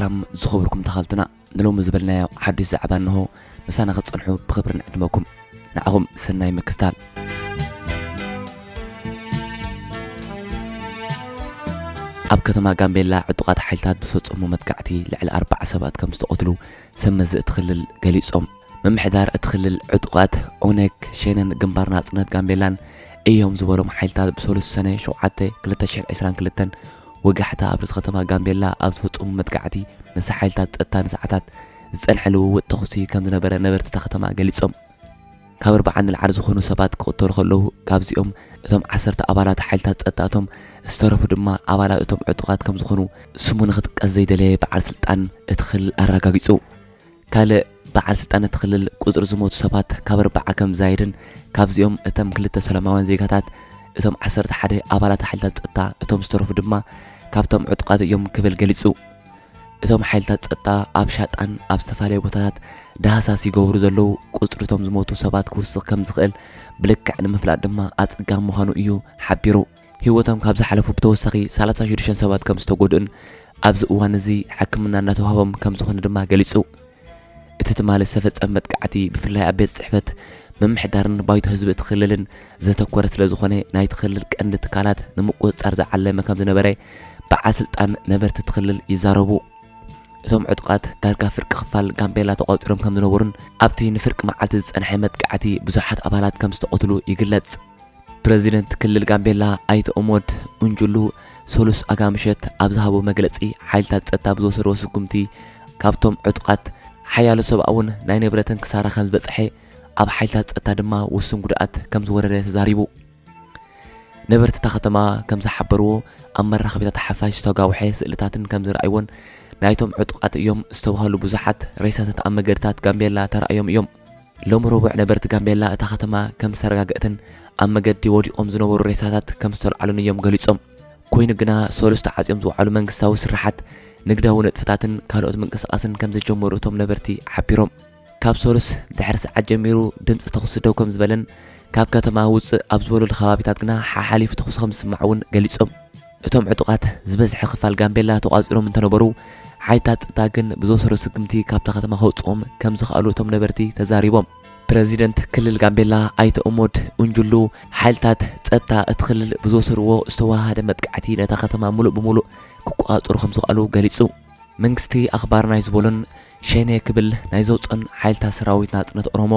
ሰላም ዝኸበርኩም ተኸታተልትና፣ ንሎሚ ዝበልናዮ ሓድሽ ዛዕባ እንሆ። ምሳና ክትጸንሑ ብኽብሪ ንዕድመኩም። ንዓኹም ሰናይ ምክትታል። ኣብ ከተማ ጋምቤላ ዕጡቓት ሓይልታት ብዝፈጸሙ መጥቃዕቲ ልዕሊ ኣርባዓ ሰባት ከም ዝተቐትሉ ሰብ መዚ እቲ ክልል ገሊጾም። ምምሕዳር እቲ ክልል ዕጡቓት ኦነግ ሸነን ግንባር ናጽነት ጋምቤላን እዮም ዝበሎም ሓይልታት ብሰሉስ ሰነ ሸውዓተ ክልተ ሽሕን ዕስራን ክልተን ወጋሕታ ኣብ ርእሲ ከተማ ጋምቤላ ኣብ ዝፈጸሙ መጥቃዕቲ ምስ ሓይልታት ጸጥታ ንሰዓታት ዝጸንሐ ልውውጥ ተኹሲ ከም ዝነበረ ነበርቲ እታ ከተማ ገሊጾም። ካብ ኣርባዓ ንላዕሊ ዝኾኑ ሰባት ክቕተሉ ከለዉ፣ ካብዚኦም እቶም ዓሰርተ ኣባላት ሓይልታት ጸጥታ እቶም ዝተረፉ ድማ ኣባላት እቶም ዕጡቓት ከም ዝኾኑ ስሙ ንኽጥቀስ ዘይደለየ በዓል ስልጣን እቲ ክልል ኣረጋጊጹ። ካልእ በዓል ስልጣን እቲ ክልል ቁጽሪ ዝሞቱ ሰባት ካብ ኣርባዓ ከም ዝዛየድን ካብዚኦም እቶም ክልተ ሰላማውያን ዜጋታት እቶም ዓሰርተ ሓደ ኣባላት ሓይልታት ጸጥታ እቶም ዝተረፉ ድማ ካብቶም ዕጡቓት እዮም ክብል ገሊጹ። እቶም ሓይልታት ጸጥታ ኣብ ሻጣን ኣብ ዝተፈላለዩ ቦታታት ዳህሳስ ይገብሩ ዘለዉ ቁጽሪ እቶም ዝሞቱ ሰባት ክውስኽ ከም ዝኽእል ብልክዕ ንምፍላጥ ድማ ኣጸጋሚ ምዃኑ እዩ ሓቢሩ። ህይወቶም ካብ ዝሓለፉ ብተወሳኺ ሰላሳ ሽዱሽተ ሰባት ከም ዝተጎድኡን ኣብዚ እዋን እዚ ሕክምና እናተዋህቦም ከም ዝኾነ ድማ ገሊጹ። እቲ ትማሊ ዝተፈጸመ መጥቃዕቲ ብፍላይ ኣብ ቤት ጽሕፈት ምምሕዳርን ባይቶ ህዝቢ እቲ ክልልን ዘተኮረ ስለ ዝኾነ ናይቲ ክልል ቀንዲ ትካላት ንምቁጽጻር ዝዓለመ ከም ዝነበረ በዓል ስልጣን ነበርቲ እቲ ክልል ይዛረቡ። እቶም ዕጡቓት ዳርጋ ፍርቂ ክፋል ጋምቤላ ተቋጺሮም ከም ዝነበሩን ኣብቲ ንፍርቂ መዓልቲ ዝጸንሐ መጥቃዕቲ ብዙሓት ኣባላት ከም ዝተቐትሉ ይግለጽ። ፕረዚደንት ክልል ጋምቤላ ኣይተ ኦሞድ ኡንጁሉ ሰሉስ ኣጋ ምሸት ኣብ ዝሃቦ መግለጺ ሓይልታት ጸጥታ ብዝወሰድዎ ስጉምቲ ካብቶም ዕጡቓት ሓያሎ ሰብኣውን ናይ ንብረትን ክሳራ ከም ዝበጽሐ ኣብ ሓይልታት ጸጥታ ድማ ውሱን ጉድኣት ከም ዝወረደ ተዛሪቡ። ነበርቲ እታ ከተማ ከም ዝሓበርዎ ኣብ መራኸቢታት ሓፋሽ ዝተጋውሐ ስእልታትን ከም ዝረኣይዎን ናይቶም ዕጡቓት እዮም ዝተባህሉ ብዙሓት ሬሳታት ኣብ መገድታት ጋምቤላ ተራእዮም እዮም። ሎሚ ረቡዕ ነበርቲ ጋምቤላ እታ ከተማ ከም ዝተረጋገእትን ኣብ መገዲ ወዲቖም ዝነበሩ ሬሳታት ከም ዝተልዓሉን እዮም ገሊጾም። ኮይኑ ግና ሰሉስ ተዓጽዮም ዝውዓሉ መንግስታዊ ስራሓት፣ ንግዳዊ ንጥፈታትን ካልኦት ምንቅስቓስን ከም ዘጀመሩ እቶም ነበርቲ ሓቢሮም። ካብ ሰሉስ ድሕሪ ሰዓት ጀሚሩ ድምፂ ተኹሲ ደው ከም ዝበለን ካብ ከተማ ውፅእ ኣብ ዝበለሉ ከባቢታት ግና ሓሓሊፉ ተኹሲ ከም ዝስማዕ እውን ገሊጾም። እቶም ዕጡቓት ዝበዝሐ ክፋል ጋምቤላ ተቋፂሮም እንተነበሩ፣ ሓይልታት ጸጥታ ግን ብዝወሰዶ ስጉምቲ ካብታ ከተማ ከውፅኦም ከም ዝኸኣሉ እቶም ነበርቲ ተዛሪቦም። ፕረዚደንት ክልል ጋምቤላ ኣይተ ኡሞድ ኡንጁሉ፣ ሓይልታት ጸጥታ እቲ ክልል ብዝወሰድዎ ዝተወሃሃደ መጥቃዕቲ ነታ ከተማ ሙሉእ ብሙሉእ ክቆጻጸሩ ከም ዝኸኣሉ ገሊጹ። መንግስቲ ኣኽባር ናይ ዝበሎን ሸኔ ክብል ናይ ዘውጾን ሓይልታት ሰራዊት ናጽነት ኦሮሞ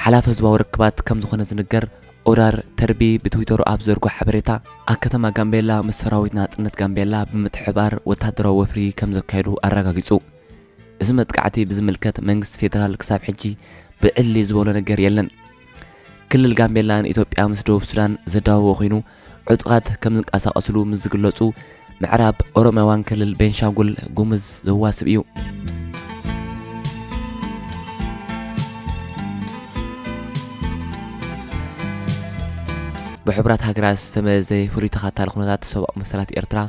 ሓላፊ ህዝባዊ ርክባት ከም ዝኾነ ዝንገር ኦዳር ተርቢ ብትዊተሩ ኣብ ዘርጎ ሓበሬታ፣ ኣብ ከተማ ጋምቤላ ምስ ሰራዊት ናጽነት ጋምቤላ ብምትሕባር ወታደራዊ ወፍሪ ከም ዘካየዱ ኣረጋጊጹ። እዚ መጥቃዕቲ ብዝምልከት መንግስቲ ፌደራል ክሳብ ሕጂ ብዕሊ ዝበሎ ነገር የለን። ክልል ጋምቤላ ንኢትዮጵያ ምስ ደቡብ ሱዳን ዘዳወቦ ኮይኑ፣ ዕጡቓት ከም ዝንቀሳቐስሉ ምስ ዝግለጹ፣ ምዕራብ ኦሮሚያዋን ክልል ቤንሻንጉል ጉሙዝ ዘዋስብ እዩ። ብሕቡራት ሃገራት ዝተመዘ ፍሉይ ተኸታታሊ ኩነታት ሰብኣዊ መሰላት ኤርትራ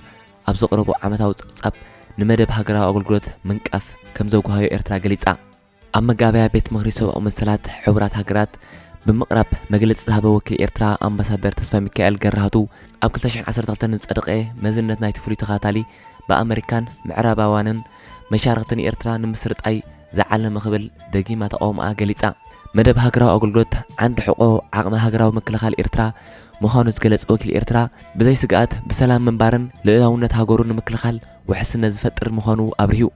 ኣብ ዘቕረቦ ዓመታዊ ጸብጻብ፣ ንመደብ ሃገራዊ ኣገልግሎት ምንቃፍ ከም ዘጓሃዮ ኤርትራ ገሊጻ። ኣብ መጋበያ ቤት ምኽሪ ሰብኣዊ መሰላት ሕቡራት ሃገራት ብምቕራብ መግለጺ ዝሃበ ወኪል ኤርትራ ኣምባሳደር ተስፋ ሚካኤል ገራህቱ፣ ኣብ ክልተ ሽሕን ዓሰርተ ክልተን ዝጸደቐ መዝነት ናይቲ ፍሉይ ተኸታታሊ ብኣመሪካን ምዕራባውያንን መሻርኽቲ ንኤርትራ ንምስርጣይ ዝዓለመ ክብል ደጊማ ተቓውሞኣ ገሊጻ። መደብ ሃገራዊ ኣገልግሎት ዓንዲ ሕቖ ዓቕሚ ሃገራዊ ምክልኻል ኤርትራ ምዃኑ ዝገለጸ ወኪል ኤርትራ፣ ብዘይ ስግኣት ብሰላም ምንባርን ልኡላውነት ሃገሩ ንምክልኻል ውሕስነት ዝፈጥር ምዃኑ ኣብሪሁ።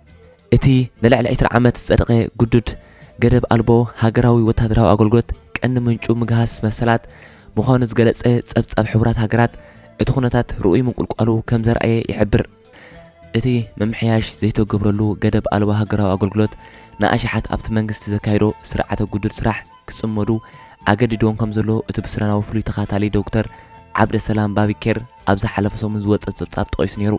እቲ ንልዕሊ ዕስራ ዓመት ዝጸደቐ ግዱድ ገደብ ኣልቦ ሃገራዊ ወታደራዊ ኣገልግሎት ቀንዲ ምንጩ ምግሃስ መሰላት ምዃኑ ዝገለጸ ጸብጻብ ሕቡራት ሃገራት፣ እቲ ኩነታት ርኡይ ምንቁልቋሉ ከም ዘርኣየ ይሕብር። እቲ ምምሕያሽ ዘይተገብረሉ ገደብ ኣልቦ ሃገራዊ ኣገልግሎት፣ ንኣሽሓት ኣብቲ መንግስቲ ዘካየዶ ስርዓተ ግዱድ ስራሕ ክጽመዱ ኣገዲድዎም ከም ዘሎ እቲ ብሱዳናዊ ፍሉይ ተኸታታሊ ዶክተር ዓብደሰላም ባቢኬር ኣብ ዝሓለፈ ሰሙን ዝወጸ ጸብጻብ ጠቒሱ ነይሩ።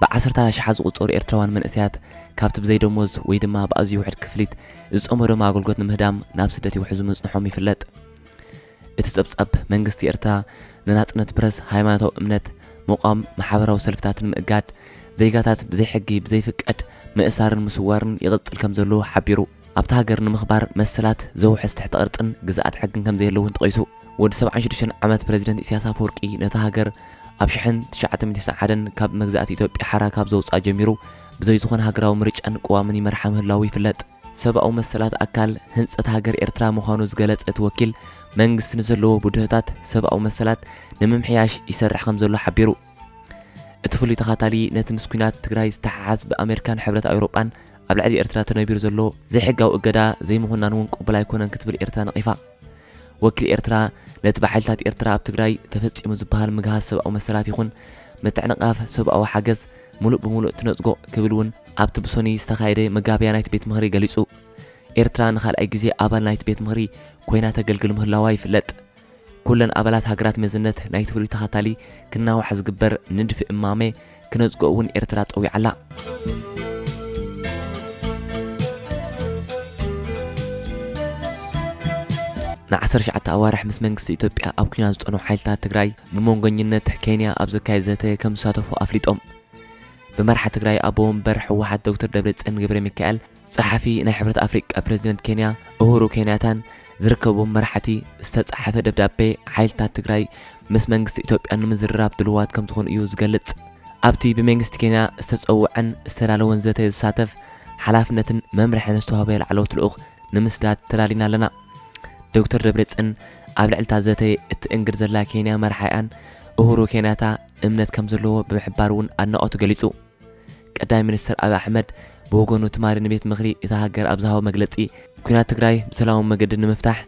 ብዓሰርተ ኣሽሓት ዝቑጸሩ ኤርትራውያን መንእሰያት ካብቲ ብዘይ ደሞዝ ወይ ድማ ብኣዝዩ ውሕድ ክፍሊት ዝጸመዶም ኣገልግሎት ንምህዳም ናብ ስደት ይውሕዙ ምጽንሖም ይፍለጥ። እቲ ጸብጻብ፣ መንግስቲ ኤርትራ ንናጽነት ፕረስ፣ ሃይማኖታዊ እምነት፣ ምቋም ማሕበራዊ ሰልፍታትን ምእጋድ፣ ዜጋታት ብዘይ ሕጊ ብዘይ ፍቃድ ምእሳርን ምስዋርን ይቕጽል ከም ዘሎ ሓቢሩ። ኣብታ ሃገር ንምኽባር መሰላት ዘውሕስ ትሕተ ቅርጽን ግዝኣት ሕግን ከም ዘየለ እውን ጠቒሱ። ወዲ ሰብዓን ሽዱሽተን ዓመት ፕረዚደንት ኢሳያስ ኣፈወርቂ ነታ ሃገር ኣብ ሽሕን ትሽዓተ ሚእትን ሓደን ካብ መግዛእቲ ኢትዮጵያ ሓራ ካብ ዘውጽኣ ጀሚሩ ብዘይ ዝኾነ ሃገራዊ ምርጫን ቅዋምን ይመርሓ ምህላዉ ይፍለጥ። ሰብኣዊ መሰላት ኣካል ህንጸት ሃገር ኤርትራ ምዃኑ ዝገለጸ እቲ ወኪል፣ መንግስቲ ንዘለዎ ብድሆታት ሰብኣዊ መሰላት ንምምሕያሽ ይሰርሕ ከም ዘሎ ሓቢሩ። እቲ ፍሉይ ተኻታሊ ነቲ ምስ ኲናት ትግራይ ዝተሓሓዝ ብኣሜሪካን ሕብረት ኣውሮጳን ኣብ ልዕሊ ኤርትራ ተነቢሩ ዘሎ ዘይሕጋዊ እገዳ ዘይምኹናን እውን ቅቡል ኣይኮነን ክትብል ኤርትራ ነቒፋ። ወኪል ኤርትራ ነቲ ብሓይልታት ኤርትራ ኣብ ትግራይ ተፈጺሙ ዝበሃል ምግሃስ ሰብኣዊ መሰላት ይኹን ምትዕንቓፍ ሰብኣዊ ሓገዝ ምሉእ ብምሉእ ትነጽጎ ክብል እውን ኣብቲ ብሶኒ ዝተኻየደ መጋብያ ናይቲ ቤት ምኽሪ ገሊጹ። ኤርትራ ንኻልኣይ ግዜ ኣባል ናይቲ ቤት ምኽሪ ኮይና ተገልግል ምህላዋ ይፍለጥ። ኩለን ኣባላት ሃገራት መዝነት ናይቲ ፍሉይ ተኻታሊ ክናዋሕ ዝግበር ንድፊ እማመ ክነጽጎ እውን ኤርትራ ጸዊዓ ኣላ። ንዓሰርተ ትሽዓተ ኣዋርሕ ምስ መንግስቲ ኢትዮጵያ ኣብ ኲናት ዝጸንሑ ሓይልታት ትግራይ ብመንጎኝነት ኬንያ ኣብ ዘካየድ ዘተ ከም ዝሳተፉ ኣፍሊጦም። ብመርሓ ትግራይ ኣቦ ወንበር ህወሓት ዶክተር ደብረጽዮን ገብረ ሚካኤል፣ ጸሓፊ ናይ ሕብረት ኣፍሪቃ ፕሬዚደንት ኬንያ ኡሁሩ ኬንያታን ዝርከቦም መራሕቲ ዝተጻሓፈ ደብዳቤ ሓይልታት ትግራይ ምስ መንግስቲ ኢትዮጵያ ንምዝርራብ ድልዋት ከም ዝኾኑ እዩ ዝገልጽ። ኣብቲ ብመንግስቲ ኬንያ ዝተጸውዐን ዝተዳለወን ዘተ ዝሳተፍ ሓላፍነትን መምርሕን ዝተዋህበ ላዕለዎት ልኡኽ ንምስዳድ ተዳሊና ኣለና። ዶክተር ደብረጽዮን ኣብ ልዕልታ ዘተ እትእንግድ ዘላ ኬንያ መርሓይኣን ኡሁሩ ኬንያታ እምነት ከም ዘለዎ ብምሕባር እውን ኣድናቖቱ ገሊጹ። ቀዳማይ ሚኒስትር ኣብይ ኣሕመድ ብወገኑ ትማሊ ንቤት ምኽሪ እታ ሃገር ኣብ ዝሃቦ መግለጺ፣ ኲናት ትግራይ ብሰላማዊ መገዲ ንምፍታሕ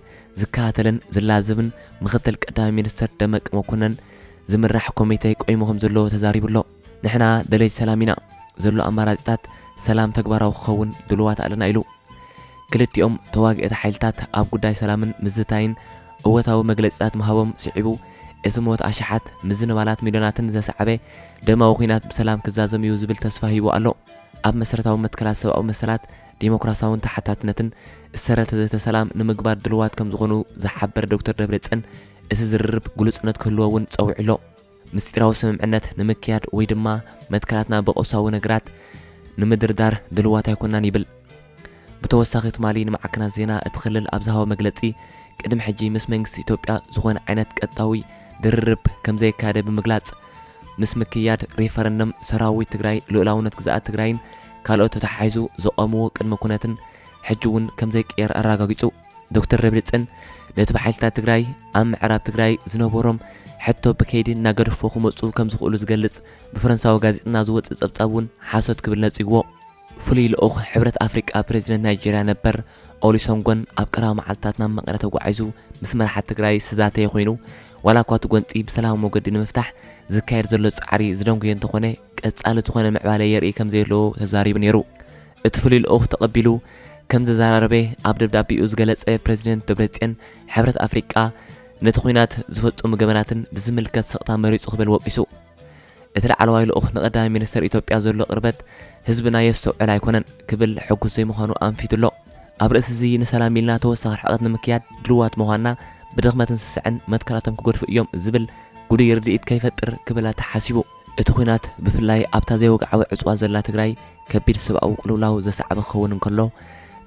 ዝከታተልን ዝላዘብን ምኽትል ቀዳማይ ሚኒስትር ደመቀ መኮነን ዝምራሕ ኮሚቴ ቆይሙ ከም ዘሎ ተዛሪቡ ኣሎ። ንሕና ደለይቲ ሰላም ኢና። ዘሎ ኣማራጺታት ሰላም ተግባራዊ ክኸውን ድሉዋት ኣለና ኢሉ። ክልቲኦም ተዋግእቲ ሓይልታት ኣብ ጉዳይ ሰላምን ምዝታይን እወታዊ መግለጺታት ምሃቦም ስዒቡ፣ እቲ ሞት ኣሽሓት ምዝንባላት ሚልዮናትን ዘስዓበ ደማዊ ኲናት ብሰላም ክዛዘም እዩ ዝብል ተስፋ ሂቡ ኣሎ። ኣብ መሰረታዊ መትከላት ሰብኣዊ መሰላት፣ ዲሞክራሲያውን ተሓታትነትን ዝሰረተ ዘተ ሰላም ንምግባር ድልዋት ከም ዝኾኑ ዝሓበረ ዶክተር ደብረጽዮን፣ እቲ ዝርርብ ግሉጽነት ክህልዎ እውን ጸዊዑ ኣሎ። ምስጢራዊ ስምምዕነት ንምክያድ ወይ ድማ መትከላትና ብቐውሳዊ ነገራት ንምድርዳር ድልዋት ኣይኮናን ይብል። ብተወሳኺ ትማሊ ንማዕከናት ዜና እቲ ክልል ኣብ ዝሃቦ መግለጺ፣ ቅድሚ ሕጂ ምስ መንግስቲ ኢትዮጵያ ዝኾነ ዓይነት ቀጥታዊ ድርርብ ከም ዘየካየደ ብምግላጽ፣ ምስ ምክያድ ሪፈረንደም ሰራዊት ትግራይ፣ ልኡላውነት ግዝኣት ትግራይን ካልኦት ተተሓሒዙ ዘቐምዎ ቅድመ ኩነትን ሕጂ እውን ከም ዘይቅየር ኣረጋጊጹ። ዶክተር ደብረጽዮን ነቲ ብሓይልታት ትግራይ ኣብ ምዕራብ ትግራይ ዝነበሮም ሕቶ ብከይዲ እናገደፎ ክመጹ ከም ዝኽእሉ ዝገልጽ ብፈረንሳዊ ጋዜጠና ዝወጽእ ጸብጻብ እውን ሓሶት ክብል ነጺግዎ። ፍሉይ ልኡኽ ሕብረት ኣፍሪቃ ፕሬዚደንት ናይጄርያ ነበር ኦሊሶንጎን ኣብ ቀረባ መዓልትታት ናብ መቐለ ተጓዒዙ ምስ መራሕቲ ትግራይ ዝተዛተየ ኮይኑ፣ ዋላ እኳ እቲ ጎንጺ ብሰላማዊ መገዲ ንምፍታሕ ዝካየድ ዘሎ ጻዕሪ ዝደንጉየ እንተኾነ፣ ቀጻሊ ዝኾነ ምዕባለ የርኢ ከም ዘየሎ ተዛሪቡ ነይሩ። እቲ ፍሉይ ልኡኽ ተቐቢሉ ከም ዘዘራረበ ኣብ ደብዳቤኡ ዝገለጸ ፕሬዚደንት ደብረጽዮን፣ ሕብረት ኣፍሪቃ ነቲ ኲናት ዝፈጸሙ ገበናትን ብዝምልከት ስቕታ መሪጹ ክብል ወቂሱ። እቲ ላዕለዋይ ልኡኽ ንቀዳማይ ሚኒስተር ኢትዮጵያ ዘሎ ቅርበት ህዝብና የስተውዕል ኣይኮነን ክብል ሕጉስ ዘይምዃኑ ኣንፊቱ ኣሎ። ኣብ ርእሲ እዚ ንሰላም ኢልና ተወሳኺ ርሕቀት ንምክያድ ድልዋት ምዃንና ብድኽመትን ስስዐን መትከላቶም ክገድፉ እዮም ዝብል ጉዱይ ርድኢት ከይፈጥር ክብል ተሓሲቡ። እቲ ኲናት ብፍላይ ኣብታ ዘይወግዓዊ ዕጽዋ ዘላ ትግራይ ከቢድ ሰብኣዊ ቅልውላው ዘስዓበ ክኸውን እንከሎ፣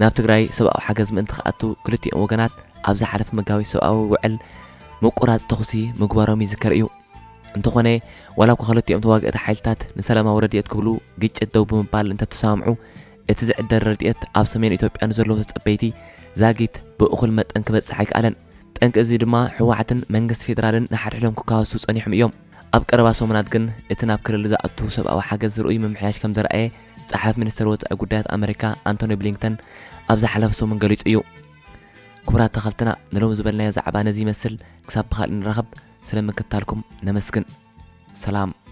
ናብ ትግራይ ሰብኣዊ ሓገዝ ምእንቲ ክኣቱ ክልቲኦም ወገናት ኣብ ዝሓለፈ መጋቢት ሰብኣዊ ውዕል ምቁራጽ ተኹሲ ምግባሮም ይዝከር እዩ። እንተኾነ፣ ዋላ እኳ ክልቲኦም ተዋግእቲ ሓይልታት ንሰላማዊ ረድኤት ክብሉ ግጭት ደው ብምባል እንተተሰማምዑ፣ እቲ ዝዕደል ረድኤት ኣብ ሰሜን ኢትዮጵያ ንዘለዉ ተጸበይቲ ዛጊት ብእኹል መጠን ክበጽሕ ኣይከኣለን። ጠንቂ እዚ ድማ ህወሓትን መንግስቲ ፌደራልን ንሓድሕዶም ክካሰሱ ጸኒሖም እዮም። ኣብ ቀረባ ሰሙናት ግን እቲ ናብ ክልል ዝኣቱ ሰብኣዊ ሓገዝ ርእዩ ምምሕያሽ ከም ዘርኣየ ጸሓፊ ሚኒስተር ወጻኢ ጉዳያት ኣመሪካ ኣንቶኒ ብሊንከን ኣብ ዝሓለፈ ሰሙን ገሊጹ እዩ። ክቡራት ተኸታተልትና፣ ንሎሚ ዝበልናዮ ዛዕባ ነዚ ይመስል። ክሳብ ብኻልእ ንራኸብ፣ ስለ ምክትታልኩም ነመስግን። ሰላም።